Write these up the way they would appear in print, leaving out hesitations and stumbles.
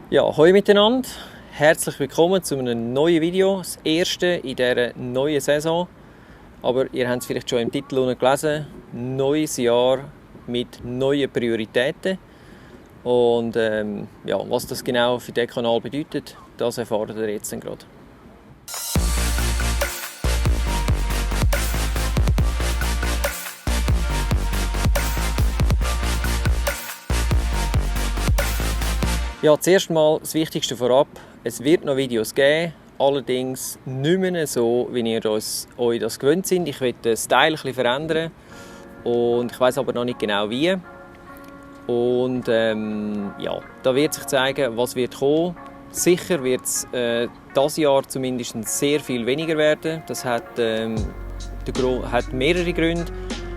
Ja, hallo miteinander. Herzlich willkommen zu einem neuen Video, das erste in dieser neuen Saison. Aber ihr habt es vielleicht schon im Titel gelesen, neues Jahr mit neuen Prioritäten. Und ja, was das genau für diesen Kanal bedeutet, das erfahrt ihr jetzt gerade. Ja, zuerst mal das Wichtigste vorab. Es wird noch Videos geben, allerdings nicht mehr so, wie ihr euch das gewöhnt sind. Ich will den Style ein bisschen verändern und ich weiß aber noch nicht genau wie. Und ja, da wird sich zeigen, was wird kommen. Sicher wird es dieses Jahr zumindest sehr viel weniger werden. Das hat mehrere Gründe.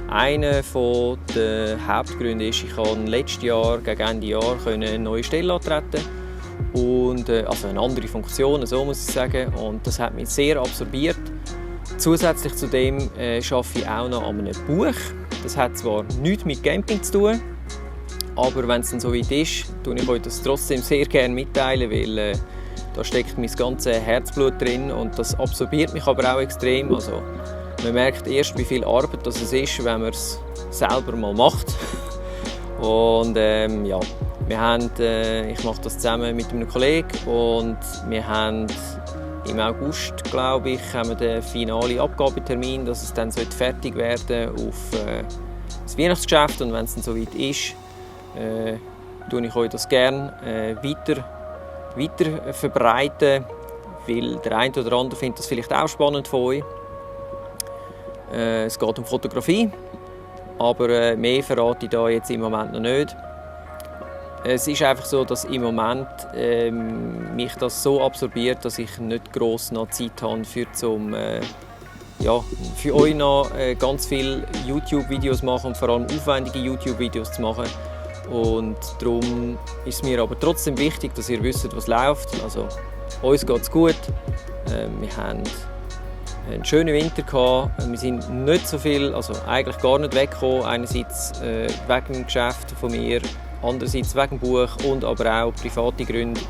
Einer der Hauptgründe ist, ich konnte letztes Jahr, gegen Ende Jahr, eine neue Stelle antreten. Und, also eine andere Funktion, so muss ich sagen. Und das hat mich sehr absorbiert. Zusätzlich zu dem arbeite ich auch noch an einem Buch. Das hat zwar nichts mit Camping zu tun, aber wenn es dann so weit ist, tue ich euch das trotzdem sehr gerne mitteilen, weil da steckt mein ganzes Herzblut drin und das absorbiert mich aber auch extrem. Also, man merkt erst, wie viel Arbeit das ist, wenn man es selber mal macht. Und ja, ich mache das zusammen mit einem Kollegen und wir haben im August, glaube ich, haben wir den finalen Abgabetermin, dass es dann fertig werden auf das Weihnachtsgeschäft. Und wenn es dann soweit ist, tue ich euch das gerne weiter verbreiten, weil der eine oder andere findet das vielleicht auch spannend von euch. Es geht um Fotografie, aber mehr verrate ich da jetzt im Moment noch nicht. Es ist einfach so, dass im Moment mich das so absorbiert, dass ich nicht gross noch Zeit habe für euch noch ganz viele YouTube-Videos machen und vor allem aufwendige YouTube-Videos zu machen. Und darum ist es mir aber trotzdem wichtig, dass ihr wisst, was läuft. Also, uns geht es gut. Wir haben einen schönen Winter gehabt. Wir sind nicht so viel, also eigentlich gar nicht weggekommen. Einerseits wegen dem Geschäft von mir, andererseits wegen dem Buch und aber auch private Gründe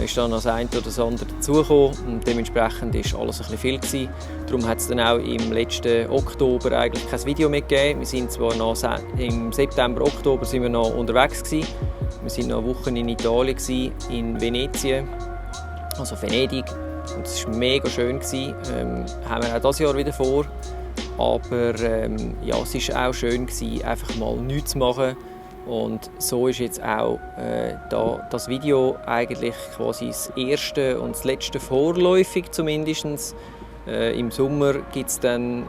ist dann das eine oder das andere dazugekommen. Und dementsprechend war alles ein bisschen viel gewesen. Darum hat es dann auch im letzten Oktober eigentlich kein Video mehr gegeben. Wir sind zwar noch im September, Oktober sind wir noch unterwegs gewesen. Wir sind noch Wochen in Italien gewesen, in Venetien, also Venedig. Und es war mega schön. Haben wir auch dieses Jahr wieder vor. Aber ja, es war auch schön, einfach mal nichts zu machen. Und so ist jetzt auch das Video eigentlich quasi das erste und das letzte vorläufig zumindest. Im Sommer werden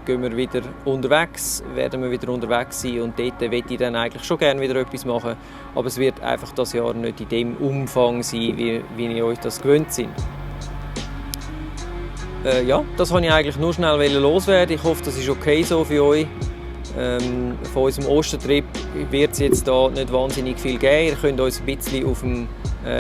wir wieder unterwegs sein und dort möchte ich dann eigentlich schon gerne wieder etwas machen. Aber es wird einfach das Jahr nicht in dem Umfang sein, wie ihr euch das gewöhnt sind. Ja, das wollte ich eigentlich nur schnell loswerden. Ich hoffe, das ist okay so für euch. Von unserem Ostertrip wird es jetzt da nicht wahnsinnig viel geben. Ihr könnt uns ein bisschen auf dem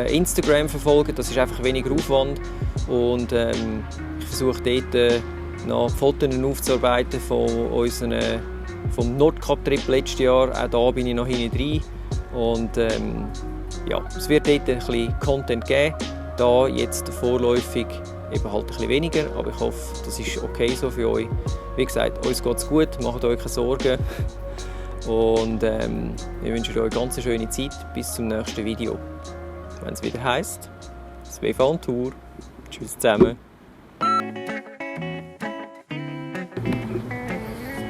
Instagram verfolgen, das ist einfach weniger Aufwand. Und ich versuche dort noch Fotos aufzuarbeiten vom Nordkap-Trip letztes Jahr. Auch da bin ich noch hinten drin. Und ja, es wird dort ein bisschen Content geben. Da jetzt vorläufig eben halt ein bisschen weniger, aber ich hoffe, das ist okay so für euch. Wie gesagt, uns geht es gut, macht euch keine Sorgen und wir wünschen euch eine ganz schöne Zeit bis zum nächsten Video. Wenn es wieder heisst, SWV on Tour. Tschüss zusammen.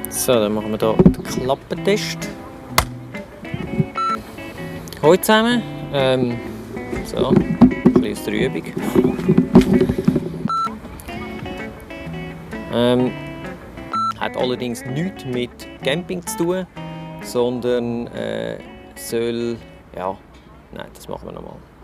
So, dann machen wir hier den Klappentest. Hallo zusammen. So, ein bisschen aus der Übung. Hat allerdings nichts mit Camping zu tun, sondern soll, ja, nein, das machen wir nochmal.